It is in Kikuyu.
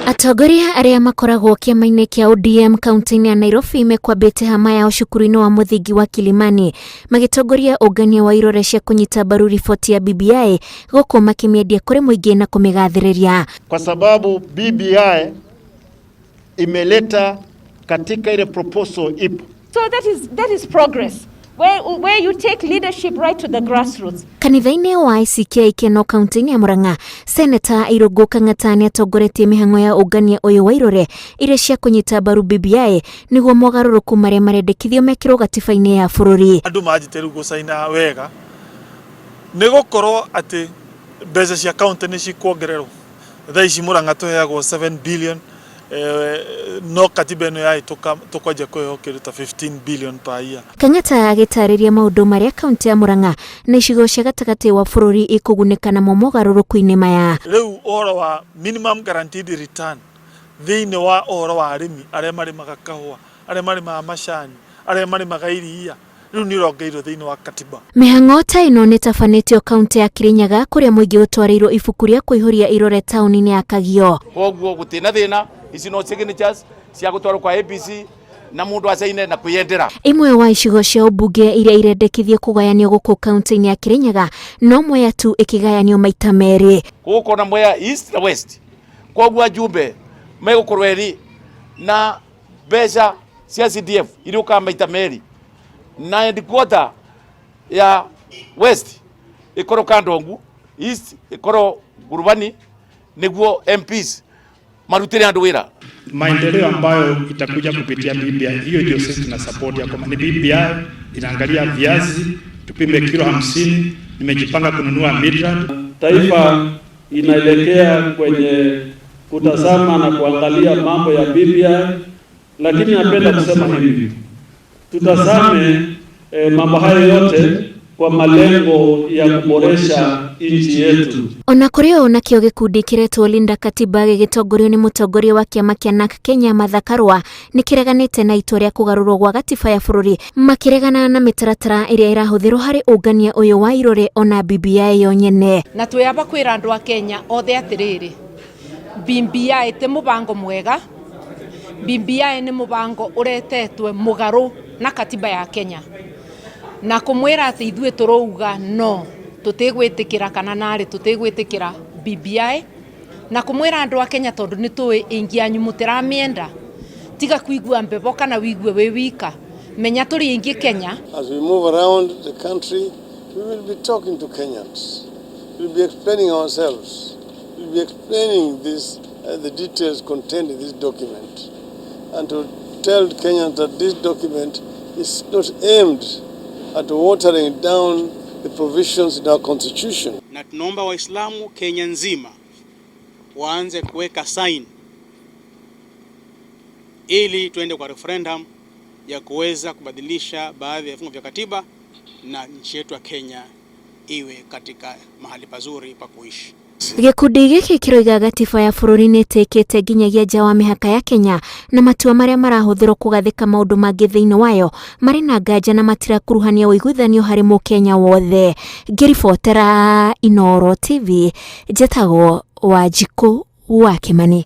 Atongoria arĩa makoragwo kĩama-inĩ kĩa ODM kaunti-inĩ ya Nairobi mekwambĩte hama yao cukuru-inĩ wa mũthingi wa Kilimani magĩtongoria ũngania wa irore cia kũnyita mbaru riboti ya BBI gũkũ makĩmĩendia kũrĩ mũingĩ na kũmĩgathĩrĩria. Kwa sababu BBI imeleta katika ile proposal ipo. So that is progress, where you take leadership right to the grassroots. Kanitha-inĩ wa ICK Keno kaunti-inĩ ya Murang'a, Seneta Irũngũ Kang'ata nĩ atongoretie mĩhang'o ya ũngania ũyũ wa irore iria cia kũnyita mbaru BBI nĩguo mogarũrũku marĩa marendekithio mekĩrwo gatiba-inĩ ya bũrũri. Andũ manjĩte rĩu gũcaina wega nĩ gũkorwo atĩ mbeca cia kaunti nĩ cikuongererwo. Thaa ici Murang'a tũheagwo 7 billion, no katiba ĩno yahĩtũka tũkwanjia kũheo kĩndũ ta 15 billion per year. Kang'ata agĩtarĩria maũndũ marĩa kaunti ya Murang'a na icigo cia gatagatĩ wa bũrũri ikũgunĩka namo mogarũrũku-inĩ maya. Rĩu ũhoro wa minimum guaranteed return thĩinĩ wa ũhoro wa arĩmi arĩa marĩmaga kahũa, arĩa marĩmaga macani, arĩa marĩmaga iria, rĩu nĩ ũrongeirwo thĩinĩ wa katiba. Mĩhang'o ta ĩno nĩ ĩtabanĩtio kaunti ya Kirinyaga kũrĩa mũingĩ ũtwarĩirwo ibuku rĩa kũihũria irore taũni-inĩ ya Kagio. Koguo gũtirĩ na thĩna, ici no signatures cia gũtwarwo kwa ABC na mũndũ acaine na kwĩyendera. Imwe wa icigo cia ũmbunge iria irendekithio kũgayanio gũkũ kaunti-inĩ ya Kirinyaga no Mwea tu ĩkĩgayanio maita merĩ. Gũgũkorwo na Mwea East na West, koguo ajumbe megũkorwo erĩ na mbeca cia CDF irĩũkaga maita merĩ, na headquarter ya West ĩkorwo Kandongu, East ĩkorwo Ngurubani, nĩguo MPs marutĩre andũ wĩra. Maendeleo ambayo itakuja kupitia BBI, hiyo ndio sisi tuna support ya kwamba ni BBI inaangalia viazi, tupime kilo 50. Nimejipanga kununua Midrand. Taifa inaelekea kwenye kutazama na kuangalia mambo ya BBI, lakini napenda kusema hivi, tutazame mambo hayo yote kwa malengo ya kuboresha nchi yetu. Ona kũrĩ ũũ, nakĩo gĩkundi kĩretwo Linda Katiba gĩgĩtongorio nĩ mũtongoria wa kĩama kĩa NARC Kenya Martha Karua nĩ kĩreganĩte na itua rĩa kũgarũrwo gwa gatiba ya bũrũri, makĩregana na mĩtaratara ĩrĩa ĩrahũthĩrwo harĩ ũngania ũyũ wa irore ona BBI yo nyene. Na twĩamba kwĩra andũ a Kenya othe atĩrĩrĩ, BBI ti mũbango mwega. BBI nĩ mũbango ũretetwe mũgarũ na katiba ya Kenya, na kũmwĩra atĩ ithuĩ tũrauga no tũtigwĩtĩkĩra kana narĩ tũtigwĩtĩkĩra BBI, na kũmwĩra andũ a Kenya, tondũ nĩ tũĩ ĩngĩ yanyu mũtiramĩenda, tiga kuigua mbebo kana wigue wĩ wika, menya tũrĩ aingĩ Kenya. As we move around the country, we will be talking to Kenyans. We'll be explaining ourselves. We'll be explaining the details contained in this document, and to tell Kenyans that this document is not aimed at watering down the provisions in our constitution. Na tunaomba Waislamu Kenya nzima waanze kuweka sign ili tuende kwa referendum ya kuweza kubadilisha baadhi ya vifungu vya katiba na nchi yetu ya Kenya iwe katika mahali pazuri pa kuishi. Gĩkundi gĩkĩ kĩroiga gatiba ya bũrũri nĩ ĩtĩkĩte nginyagia nja wa mĩhaka ya Kenya, na matua marĩa marahũthĩrwo kũgathĩka maũndũ mangĩ thĩinĩ wayo marĩ na nganja na matirakuruhania ũiguithanio harĩ mũkenya wothe. Ngĩribotera Inooro TV, njĩtagwo Wanjikũ wa Kĩmani.